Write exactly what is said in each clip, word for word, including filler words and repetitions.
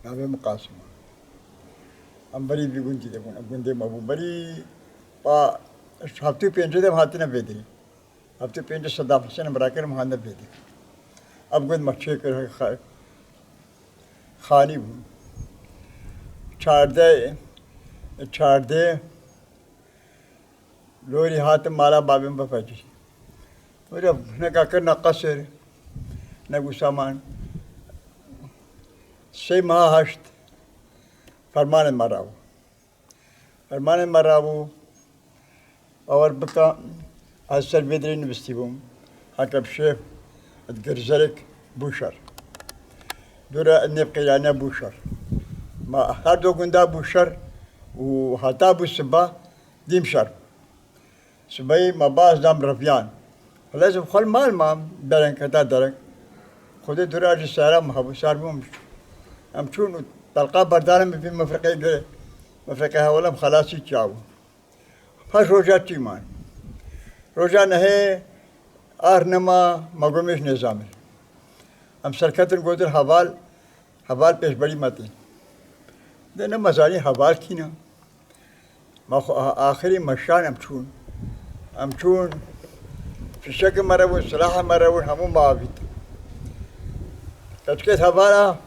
Navê min Qasim e. Em berî vî gundî de bûn. Em gundê me bû. Berî pa heftê û pêncê de em hatine vê derê. Heftê û pêncê Sedam Hisên em rakirin, em hatine vê derê. Ev gund me çêkir, xa-, xanî bûn. Çardeh, çardeh lorî hatin mala babê min bifecî. Were hineka kirine qesir, ne wisa man. Sê meha heşt fermanê me rabû. Fermanê me rabû, bawer bika, ez ser vê derê nivistî bûm. Hakem Şêf, Girzerek bû şer. Dûre nêv qeyrane bû şer. Ma her du gunda bû şer û heta bû siba dîm şer. Sibeyê me baz dam reviyan. Xelez xwe li mal mam, dereng keta dereng. Xwedê dûra jî sehra me hebû, sar bûm. Em çûn û telqa berdanim bi vî mefriqê girê. Mefriqê hewlem xelasî çaw. Paş roja çî man. Roja nehê ar nema, me gomêş nêzamir. Em serketin gotin heval, heval pêşberî me tên. De ne me zanî heval kî ne. Ma xwe a-, axirî me şan em çûn. Em çûn. Fîşekê me re bûn, silahê me re bûn, hemû me avît. Keçikê hevala,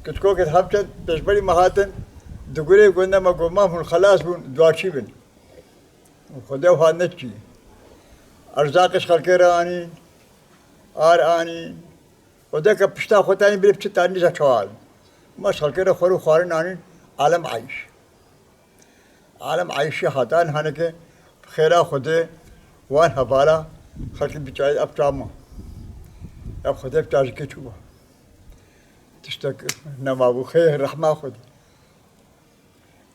keçikokê hevçend pêşberî me hatin, di gurê gunda me got, mam hûn xelas bûn, duaçî bin. Xwedê wiha neçî. Erzaqê ji xelkê re anîn, ar anîn. Xwedê ke pişta xwe tanî bile piçe tanî nîza çawa anîn. Ma ji xelkê re xwar û xwarin anîn, alem ayîş. Alem ayîşê hatan haneke bi xêra Xwedê wan hevala xelkê bi çayê ev çama. Ev Xwedê bi çajikê çû ba. Tiştek nema bû xêr rehma Xwedê.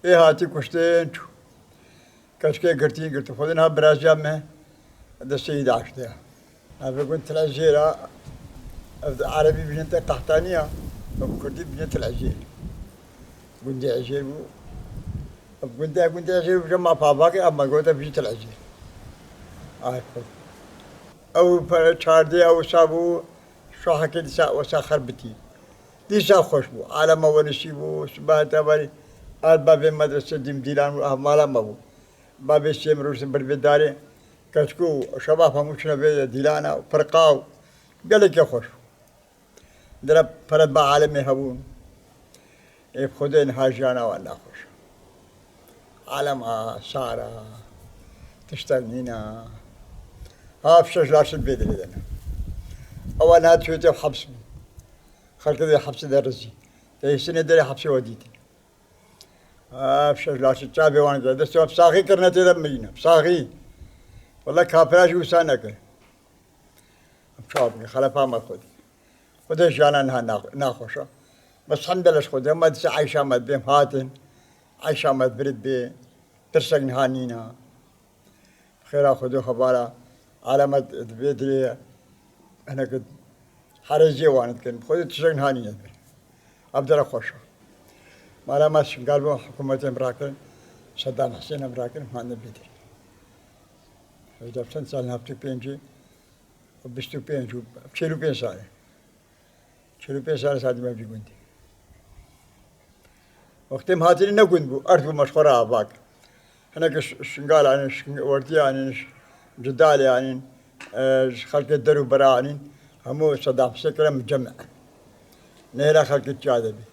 Ê hatî kuştin çû. Keçikê girtî, girtî. Xwedê niha biraziya me destê î daştiya. Navê gund Til Ezêr a, ev di erebî bijin te Qehtaniya, ev kurdî bijin Til Ezêr. Gundê Ezêr bû. Ev gundê, gundê Ezêr bû, bijin ma pavakê, ev me gote bijin Til Ezêr. Ay Xwedê. Ew pere çardê ew wisa bû, şahekê dîsa wisa xerbitî. Dîsa xweş bû. Alema wenisî bû, sibaha te barî, al bavê medrese dîm dîlan û ahmala me bû. Bavê sêm rûsê bir vê darê, keçik û şebab hemû çûne vê dîlana û firqa û gelekî xweş bû. Dire pere ba alemê hebûn. Ê Xwedê niha jiyana wan naxweş. Alem a, sar a, tiştek nîna. Ha, fişek laşit vê dilê de ne. Ewa niha tûyetê hepsî bû. Xelkê de hepsî de rizî. Te hêstinê derê hepsê we dîtin. Ha, fişek laşit çavê wan kir. Destê wan saxî kirine tê de mirîne. Saxî. Wele kafira jî wisa nekir. Em çawa bikin? Xelefa me Xwedê. Xwedê jiyana niha nax-, naxweş a. Bes hemdele ji Xwedê, me dîsa eyşa me dibêm hatin. Eyşa me dibirî dibê. Tirsek niha nîna. Xêra Xwedê xebara. Aleme di vê dilê ye. Hineke herêziyê wan dikin. Xwedê tirsek niha nîne dibê. Ev dere xweş a. Mala me Şingal bû, hikûmetê em rakirin. Sedam Hisên em rakirin, hande vê dilê. Hevdeh çend sal, heftê û pêncî. Bîst û pênc û çel û pênc sal e. Çel û pênc sal e saetî me vî gundî. Wextê em hatinî ne gund bû, erd bû me ji xwe re avak. Hineke ş-, şingal anîn, şing-, werdî anîn, ş-, cidalê anîn, e, ji xelkê der û bera anîn, hemû Sedam Hisê kire miceme. Nehêla xelkê çiya de bî.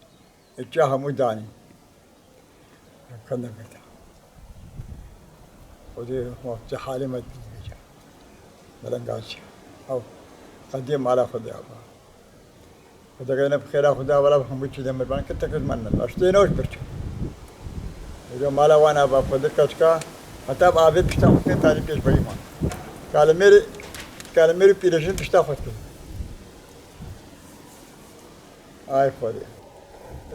Ê çiya hemû danî. Kende girta. Xwedê wextê halê me dibêje. Belengazî. Ew qediyê mala Xwedê ava. Xwedê gene bi xêra Xwedê ava, hemû çî de mirvan kir, tekir me ne. Eştê ne hoş birçe. Êco mala wan ava, Xwedê keçika, heta bi avê pişta xwe kir, tanî pêşberî man. Kalimêrê, kalimêrê pîrejin pişta xwe kir. Ay Xwedê.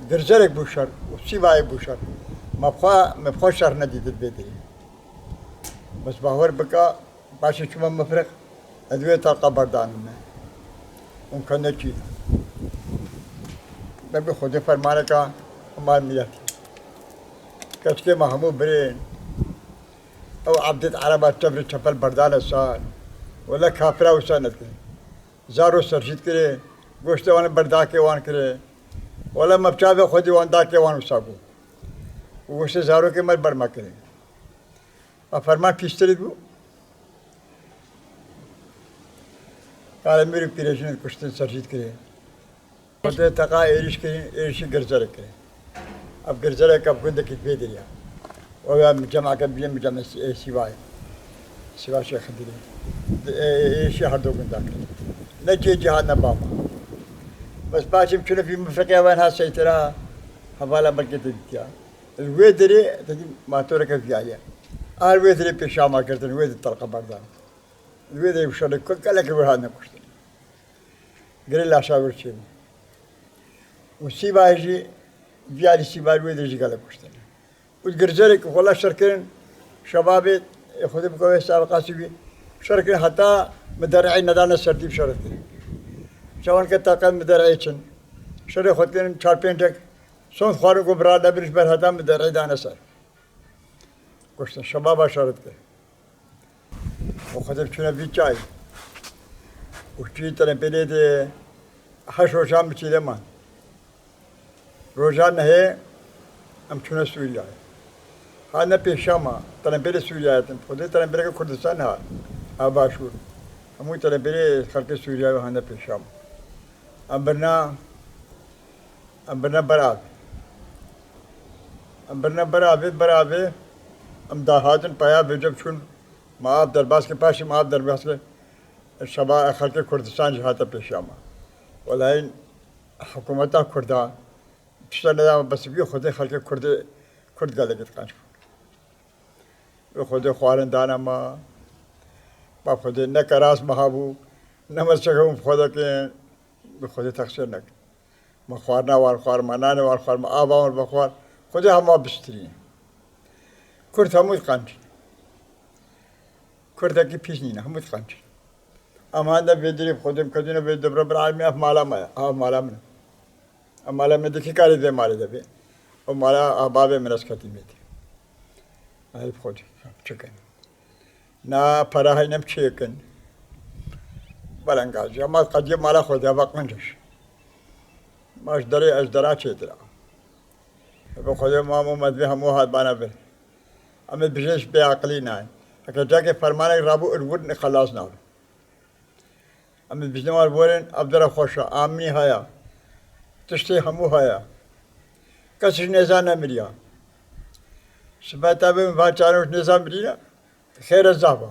Girzerek bû şer û sîvayê bû şer. Me bi xwe, me bi xwe şer nedît di vê derê. Bes bawer bika, paşê çûme mefriq, ez wê telqa berdanime. Hûn kene çî. Me bi Xwedê fermaneka mal miletî. Keçikê me hemû birên. Ew ebdêt ereba çevrê çepel berdane sar. Wele kafira wisa nedikir. Zaro serjît kirê, goştê wan ê berdakê wan kirê. Wela me bi çavê xwe dî wan dakê wan wisa bû. Û wisa zarokê me li ber me kirê. Me ferman pîstirî bû. Kalemîr û pîrejin kuştin serjît kirê. Xwedê teqa êrîş kirin, êrîşî girzerek kirin. Ev girzerek ev gundekî vê derê ye. Ew ya cemake bîye, cem Sî-, ê Sîvayê. Sîva Şêx Xidîrê. Ê, ê, êrîşî her du gunda kirin. Ne cê cî hat ne bama. Bes paşê çûne vî mifiqê wen ha seytera hevala Belkê te dîtiya. Li wê derê te dî matoreke viyayê. A li wê derê pêşama girtin, wê de telqe berdan. Li wê derê şerê gelek li wir hatine kuştin. Girê laşa wir çêbû. Û Sîvayê jî, viya li Sîvayê wê de jî gelek kuştin. Û gircerek xwe la şer kirin, şebabê, ê, Xwedê bike wê sabiqa sîvî, şer kirin heta midereyê nedane ser dî bi şer kirin. Çawan ke taqet midereyê çin. Şerê xwe kirin çar pêncek, son xwarin ku bira nebiriş ber heta midereyê dane ser. Kuştin, şebaba şer dike. Û Xwedê çûne vî çayê. Û çûyî telempêlê de heşt rojan bi çî de man. Roja nehê em çûne Sûriyeyê. Hatine pêşama, telempêlê Sûriyeyê hatin. Xwedê telempêleke Kurdistan hat, a Başûr. Hemû telempêlê xelkê Sûriyeyê hatine pêşama. Em birna Em birine ber avê. Em birine ber avê, ber avê. Em dahatin paya vêce biçûn. Me av derbas kir, paşê me av derbas kir. Şeba xelkê Kurdistan jî hate pêşiya me. Welayî hikûmeta Kurda tişta neda me, bes bi Xwedê xelkê Kurdê, Kurd gelekî diqenc bû. Bi Xwedê xwarin dane me. Ba Xwedê ne keras me hebû, ne me çekebûn bi xwe dekin, bi Xwedê texsîr nekin. Me xwarina wan xwar, me nanê wan xwar, me ava wan vexwar. Xwedê hema bistirî. Kurd hemû diqencin. Kurdekî pîs nîne, hemû diqencin. Em hende vê dirê bi Xwedê em ketîne vê dibire bir alimî, ev mala me ye, ev mala min e. Ev mala min de kî karê vê malê de bê? Ew mala a bavê min ez ketî mêdê. Ay bi Xwedê, çi kin? Na pera heyne em çêkin. Belengazî, ama qediye mala xwe de, eva qenc e. Ma ji derê ez dera çêtir a. Bi Xwedê mam û medvê hemû hat bana vir. Em ê bijêş bê aqilî nayên. Heke cakê fermanek rabû ir wir xelas nabe. Em ê bijnê wan borên, ev dera xweş e, amî haya. Tiştê hemû haya. Kes ji nêza nemiriya. Sibe te bim va çarin ji nêza mirîne, xêr e zaf e.